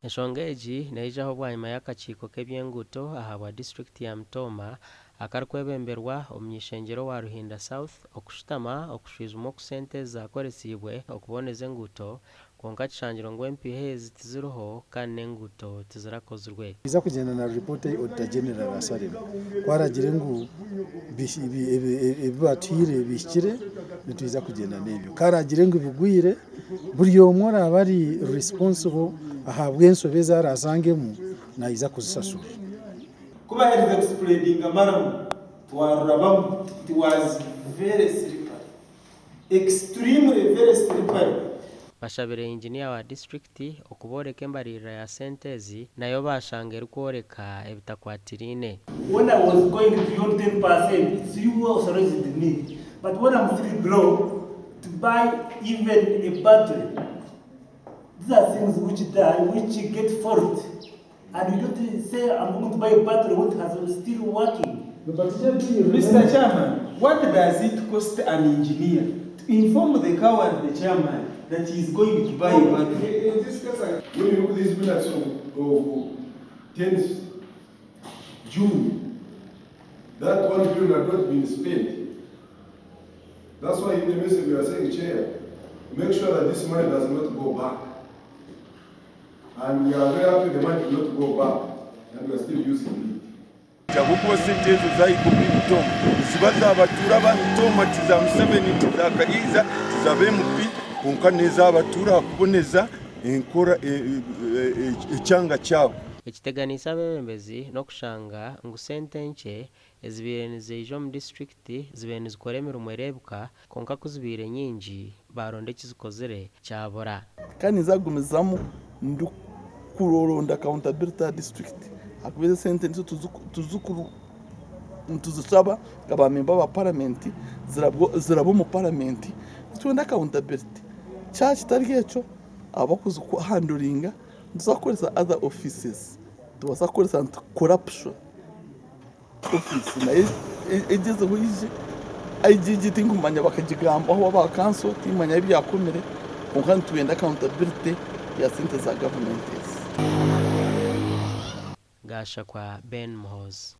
Enshonga egi neijaho bwanyima y'akakiiko k'eby'enguuto ahabwa disiturikiti ya Mitooma akarikwebemberwa omuny'ishengyero owa Ruhinda South okushutama okushwijuma oku sente ezi zaakoresiibwe okuboneza enguuto kwonka kishangirwe ngu empiiha ezi tiziriho kandi n'enguuto tizirakozirwe. Niza kugyenda na ripoota ei Auditor General asharemu. Ku aragire ngu ebi batuhaire bihikire, nitwija kugyenda n'ebyo. Ku aragire ngu bigwire, Buri omwe oraabe ari responsible ahabw'enshobe ezi araashangemu naija kuzishashura. Ku baaherize kuspreadinga maramu, twarurabamu, it was very slippery, extremely very slippery. Bashabire Inginiya wa disiturikiti okubooreka embariirira ya sente ezi nayo baashanga erikworeka ebitakwatiraine. When I was going beyond 10%, it's you who authorized me. But when I'm still below, to buy even a battery, these are things which die, which get fault. And you don't say, I'm going to buy a battery which has still working. Mister Chairman, what does it cost an engineer to inform the coward the chairman that he is going to buy a battery? In this case, when you look these minutes of, of 10th June, that one billion had not been spent. That's why in the message we are saying, Chair, make sure that this money does not go back. And we are very happy the money did not go back and we are still using it. Ahabw'okuba sente ezo zaahika omuri Mitooma niziba z'abatuura ba Mitooma ti za Museveni, ti za Kariiza, ti za ba MP kwonka n'ez'abatuura aha kuboneza enkora ekyanga kyabo. Ekiteganiise abeebembezi n'okushanga ngu sente nkye ezibaire nizaija omu disiturikiti zibaire nizikora emirimo ereebeka kwonka ku zibaire nyingi baaronda ekizikozire kyabura. Kandi ninza kugumizamu ndikuronda accountability aha district ahakuba ezi esente nitwe nituzishaba nka ba memba ba paramenti ziraba omu paramenti nitwenda accountability kyaba kitari ekyo abakuzihanduringa nituza kukoresa other offices nitubaasa kukoresa anti corruption. Ofiisi nayo egyezeho eije, IGG tinkumanya bakagigambaho aba kanso tikumanya ahu byakomire kwonka nitwenda accountability ya sente za gavumenti ezi. Gashakwa Ben Muhoozi.